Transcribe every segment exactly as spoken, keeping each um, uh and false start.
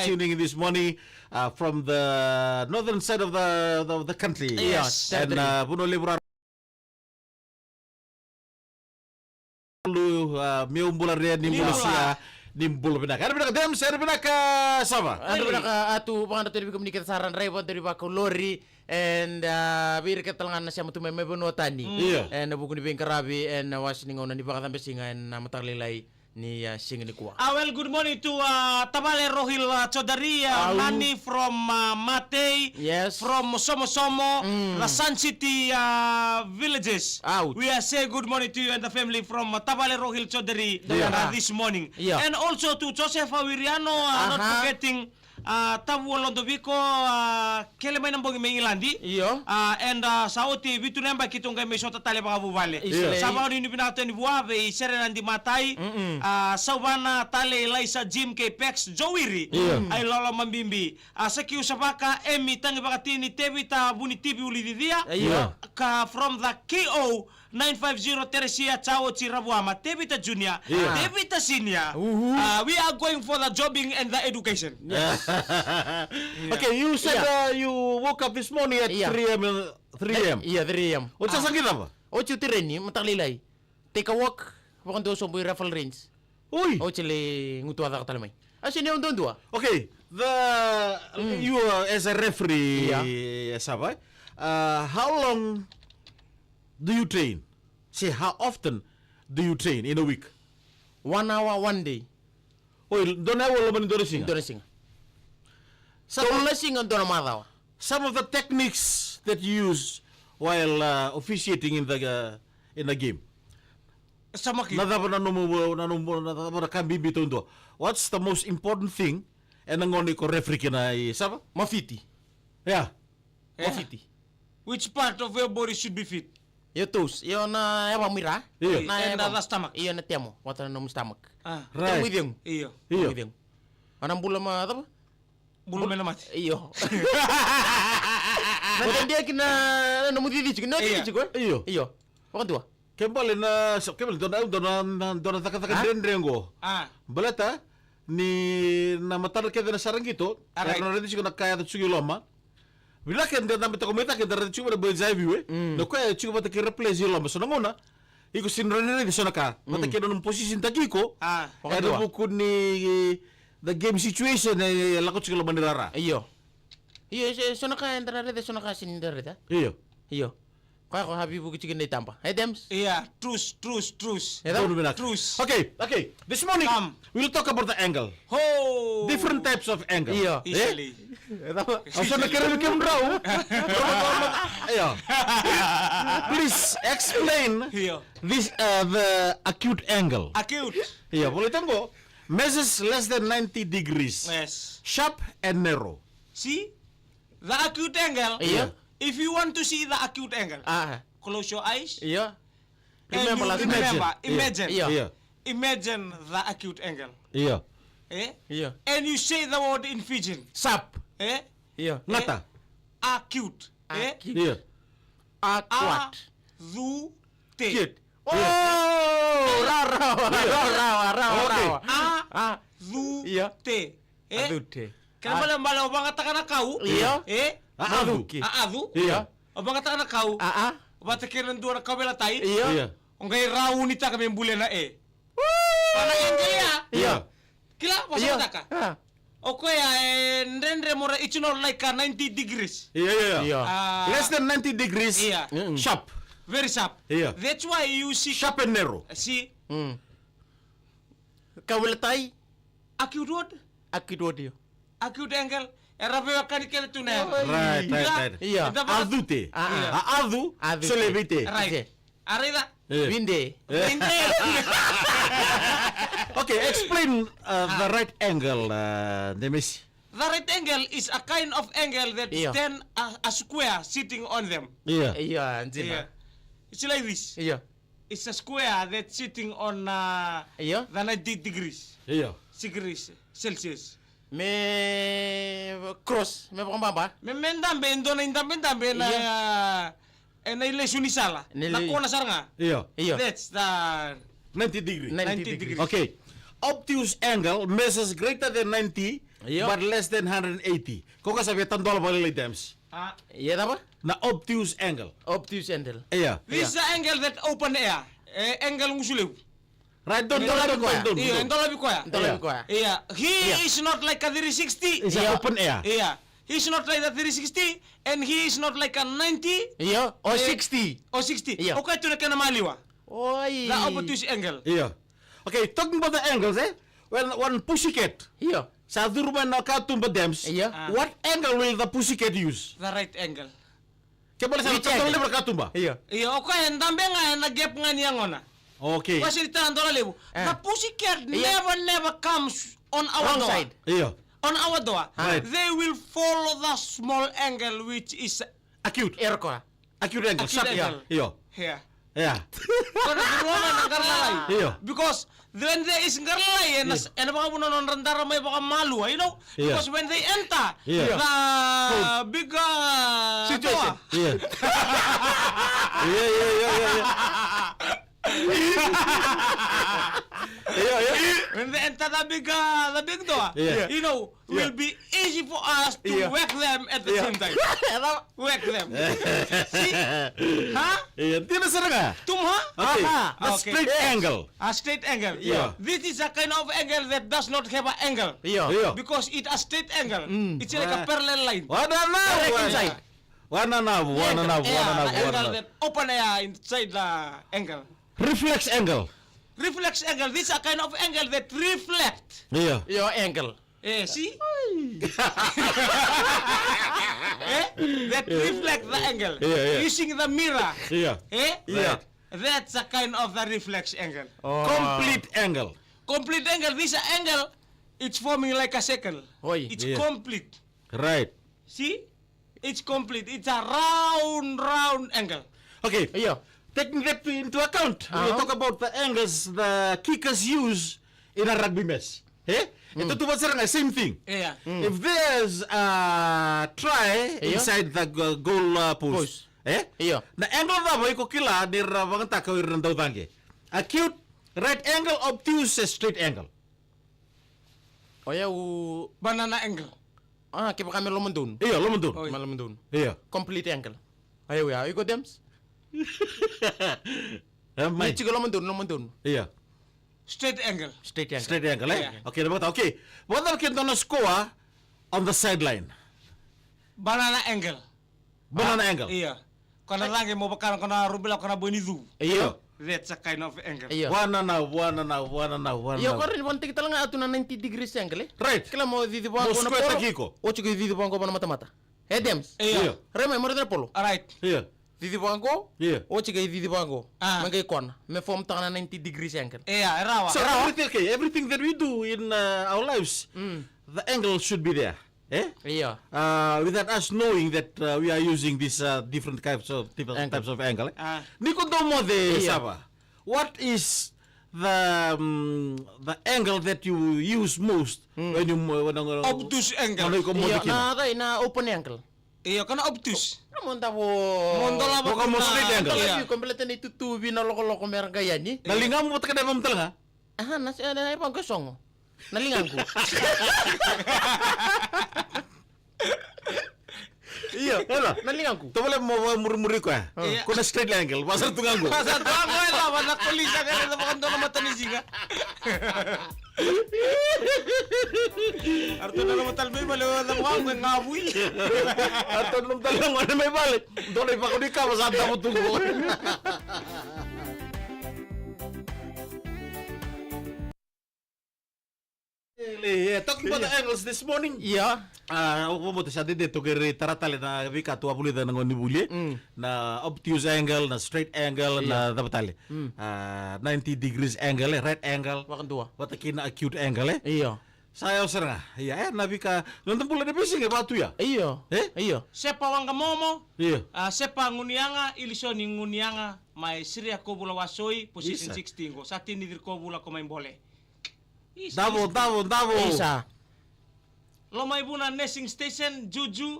tuning in this morning, uh, from the northern side of the, the, the country. Yes, and, uh, Vuno Levu Rara. Lu, uh, meu bula re, ni bula sia, ni bula vinaka. Era vinaka Dems, era vinaka Sava. Era vinaka Atu, vakadratou ni veikomuni kece sara, draiva, draiva ko lori, and, uh, vei ira kece tale ga na sema tu mai, mai vanua tani. Io. Ena vuku ni veiqaravi, ena wasi ni gauna ni vakacabe siga, ena mataka lailai ni, uh, siga nikua. Ah, well, good morning to, uh, Tavale Rohil, uh, Chaudhary, uh, Nani from, uh, Matei, yes, from Somosomo, the Sun City, uh, villages. Out. We are say good morning to you and the family from, uh, Tavale Rohil Chaudhary, uh, this morning. Yeah. And also to Joseph Awiriano, uh, not forgetting, uh, Tavua Lodoviko, uh, kele mai na bogi mai Igiladi. Io. Uh, and, uh, sa oti vitu na yabaki keitou qai mai sota tale vakavuvale. Io. Sa vakanuinui vinaka tu yani vua vei Serenadi Matai, uh, Sauvana, Tale, Elaisa, Jim, kei Pex, Jowiri. Io. Ai loloma bibi. A Sakiu Savaka, Emi Tagivakatini, Tevita Vunitivi Ulicicia. Io. Ka from the K O nine five zero Teresia Chaochi Ravuama, Tevita Junior, io, Tevita Senior. Uhu. Uh, we are going for the jobbing and the education. Yes. Okay, you said, uh, you woke up this morning at three A M, uh, three A M. Io, three A M. O sa sa qai cava? Oti au tereni, mataka lailai. Take a walk, vakadua sobu i Raffle Range. Oi! Oti lai gutuacaka tale mai. A sega ni au duadua. Okay, the, you are as a referee, e Sava, eh? Uh, how long do you train? Say, how often do you train in a week? One hour, one day. Oi, dua na aua loma ni dua na siga? Dua na siga. Tolu na siga, dua na macawa. Some of the techniques that you use while, uh, officiating in the, uh, in the game. Stomach kick. Na cava na nomu, na nomu, na cava na ka bibi taudua? What's the most important thing ena gauna iko referee kina i Sava? Mafiti. Yeah. Yeah. Mafiti. Which part of your body should be fit? Io toes, io na yavamu i ra. Io. Na yavamu. And the stomach. Io na temo, vata na nomu stomach. Ah. Right. Temo i cegu. Io. Io. Temo i cegu. Ana bula ma cava? Bula mai na mate. Io. Na dadiaki na, na nomu cici tiko, na cici tiko, e? Io. Io. Vakadua. Ke bale na, so, ke bale dua na, dua na, dua na cakacaka dredre qo. Ah. Baleta ni na matadra kece na sara qito, era na raici tiko na ka e yaco tiko i loma. Vinaka eda dabe toka mai cake, eda raica tiko mai na bird's eye view, e. Mm. Na koya e tiko vata kei ra players i loma. So na gauna iko sega ni rawa ni raica so na ka vata kei na nomu position taki iko. Ah. Ena vuku ni, eh, the game situation, eh, e lako tiko i loma ni rara. Io. Io, e so na ka eda na raica, so na ka sega ni da raica. Io. Io. Koya ko havivuki tiko na itaba. E Dems? Ia, trus, trus, trus. E dau? Trus. Okay, okay. This morning, we'll talk about the angle. Ho! Different types of angle. Io. Eh? Easily. E dau? Au sa na kerea vei kemudrau. Io. Please explain this, uh, the acute angle. Acute. Io, volai toka qo. Measures less than ninety degrees. Yes. Sharp and narrow. See? The acute angle. Io. If you want to see the acute angle, ah, close your eyes. Io. And remember, you last remember, imagine. Imagine. Io. Io. Imagine the acute angle. Io. Eh? Io. And you say the word in Fijian. Sharp. Eh? Io. Eh? Gata. Acute. Eh? Acute. Io. Acute. A, du, te. Cute. Oh, rawa, rawa, rawa, rawa, rawa, rawa. A, du, te. Eh? A du, te. Kena ibalebale o vagataka na kau. Io. Eh? A, acu. A, acu. Io. O vagataka na kau. A, a. Vata kei na dua na kauveilatai. Io. Io. O qai raunitaka me bulia na e. Ana e qelia. Io. Kila, vosotaka. Ah. O koya e dredre mo ra, it's not like a ninety degrees. Io, io, io. Io. Ah. Less than ninety degrees. Io. Mm-mm. Sharp. Very sharp. Io. That's why you see. Sharp and narrow. See. Mm. Kauveilatai. Acute word. Acute word, io. Acute angle. Era veiwekani kece tu na. Right, right, right. Io. Acu te. Ah, ah. A, acu. Acu te. Solia vei te. Right. Te. A raica. Eh. Vide. Eh. Vide. Okay, explain, uh, the right angle, uh, Demesi. The right angle is a kind of angle that, io, then a, a square sitting on them. Io. Io, dina. Io. It's like this. Io. It's a square that's sitting on, uh, io, the ninety degrees. Io. Degrees Celsius. Me cross, me vakababa. Me, me dabe, dua na idabedabe na, io, uh, ena ilesu ni sala. Na kona sara ga. Io. Io. That's the ninety degree. Ninety degree. Okay. Obtuse angle measures greater than ninety Io. But less than hundred eighty. Ko ka sa via tadola vakalailai, Dems. Ah. Ia cava? Na obtuse angle. Obtuse angle. Ia. This is the angle that open air. Eh, angle gusu levu. Right, don't, don't, don't, don't, don't. Io, e dolavi koya. Dolavi koya. Io. He is not like a three sixty. It's an open air. Io. He is not like a three sixty, and he is not like a ninety. Io, or sixty. Or sixty. Io. O koya tu na kena maliwa. Oi. The obtuse angle. Io. Okay, talking about the angles, eh? When one pussycat. Io. Sa curu mai na katuba, Dems. Io. Ah. What angle will the pussycat use? The right angle. Ke bale sa na total level katuba. Io. Io, o koya e dabe ga ena gap ga ni yagona. Okay. Koya sega ni tadola levu. Eh. The pussycat never, never comes on our door. Wrong side. Io. On our door. Right. They will follow the small angle which is acute. Acute angle. Acute angle. Io. Io. Io. Ko na curu mai na qaralalai. Io. Because when there is qaralalai, ena, ena vakavuna nodra dara mai vakamalua, you know? Io. Because when they enter the big, uh, situation. Io. Io, io, io, io, io. Io, io. When they enter the big, uh, the big door, you know, will be easy for us to whack them at the same time. Whack them. See? Huh? Io, dina sara ga. Tum, huh? Okay. Aha. The straight angle. A straight angle. Io. This is a kind of angle that does not have an angle. Io. Io. Because it a straight angle. It's like a parallel line. Wananavu, wananavu, wananavu, wananavu. Angle that open air inside the angle. Reflex angle. Reflex angle. This is a kind of angle that reflect. Io. Your angle. Eh, see? Eh? That reflect the angle. Io, io. Using the mirror. Io. Eh? Right. That's a kind of the reflex angle. Oh. Complete angle. Complete angle. This angle, it's forming like a circle. Oi. It's complete. Right. See? It's complete. It's a round, round angle. Okay. Io. Taking that into account, we talk about the angles the kickers use in a rugby match. Eh? E tatuva sara ga, same thing. Io. If there's a try inside the go-, goal, uh, post. Post. Eh? Io. Na angle cava iko kila ni ra vakayagataka o ira na daucaqe? Acute, right angle, obtuse, straight angle. O yau banana angle. Ah, kevaka me lomadonu. Io, lomadonu. Oi. Me lomadonu. Io. Complete angle. O yau ya, o iko Dems? E mai. Ni tiko lomadonu, lomadonu. Io. Straight angle. Straight angle. Straight angle, eh? Io. Okay, na vakatau. Okay. Vakatau ke dua na score on the sideline. Banana angle. Banana angle. Io. Ko na caqe mo vaka na, ko na rubila, ko na boi ni cuvu. Io. That's a kind of angle. Io. Wananavu, wananavu, wananavu, wananavu. Io, ko rawa ni vanataki tale ga tu na ninety degrees angle, eh? Right. Kila mo cici vaqo na polo. Mo square taki iko. Oti ko cici vaqo vana matamata. Eh, Dems? Io. Io. Rai mai, mo raica na polo. Right. Io. Cici vaqo. Io. Oti ko cici vaqo. Ah. Me qai kona. Me form taka na ninety degrees angle. Io, e rawa. So, e rawa. Everything, okay, everything that we do in, uh, our lives, the angle should be there. Eh? Io. Uh, without us knowing that, uh, we are using these, uh, different types of, different types of angle, eh? Ah. Ni ko dau moce, Sava, what is the, um, the angle that you use most when you mo-, when you, obtuse angle. When you moce kina? Io, na cava, na open angle. Io, ko na obtuse. Mo davo. Mo dolava. Ko mo straight angle. Io. Ko baleta ni tutuvi na lokoloko me ra qai yani. Na ligamu vata kei na yavamu tale ga? Aha, na se-, na yavamu qo e sogo. Na ligaqu. Io, ela. Na ligaqu. Tovolea mo vakamurimuri koya. Io. Ko na straight angle. Vasa tu ga qo. Vasa tu ga qo, ela, vana kolisa ga, ela, vakadua na matanisiga. Aratou na loma tale mai vale, o yau vaqo e gavui. Aratou na loma tale mai vale. Dua na ivakadikeva sa davo tu qo. Ele, eh, talking about the angles this morning. Ia. Ah, au vakabauta sa dede toka, e tara tale na veika tou a vulica na gauna ni vuli, eh? Mm. Na obtuse angle, na straight angle, na cava tale. Mm. Ah, ninety degrees angle, eh, right angle. Vakadua. Vata kei na acute angle, eh? Ia. Sa yawa sara ga. Ia, eh, na veika, noda bula ni veisiga e vaka tu ya. Io. Eh? Io. Sepa Waqamomo. Io. Ah, Sepa Guniyaga, Ilisoni Guniyaga, mai Siria Kovula Wasoi, position sixty qo. Sa tini Ciri Kovula ko mai Bole. Isa, davo, isa. Davo, davo. Isa. Lomaivuna Nursing Station, Juju.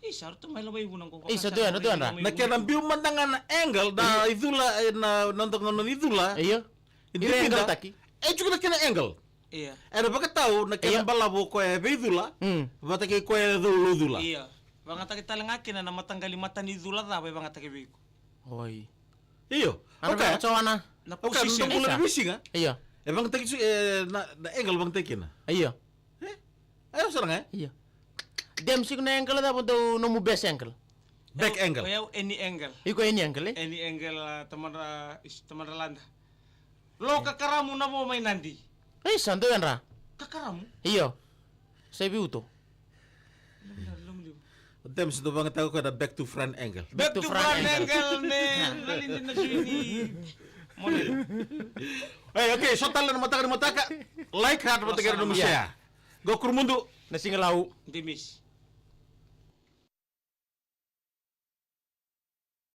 Isa, ratou mai Lomaivuna qo. Isa, dua, dua, dua. Na kena biu mada ga na angle, na icula, eh, na, na, na, na icula. Io. Ira angle taki. E tiko na kena angle. Ia. Ena vakatau na kena Ia. balavu o koya e veicula, Mm. vata kei koya e cau lo cula. Ia. Vagataki tale ga kina na mataqali matanicula cava e vagataki vei iko. Oi. Io. Ana Okay. vaka Joana. Na Okay, position. na bula Isa. ni veisiga. Io. E vagataki su, e, na, na angle vagataki kina. Io. E? Ayo sara ga, e? Io. Dem siku na angle cava dau nomu best angle. Back Au, angle. au, any angle. Iko any angle, e? Any angle, ah, tamadra, is, tamadra lada. Lo kakaramu na vo mai Nadi. Isa, dou yadra. Kakaramu? Io. Sa i Viuto. Lomliu, lomliu. Dem se dau vagataka koya na back to front angle. Back to front angle ne, lali dina sui ni. Mole. Ei, okay, so tale na mataka ni mataka. Like, heart, mataka ni nomu Sa. share. Go Kurumudu. Na siga Lau. Demis.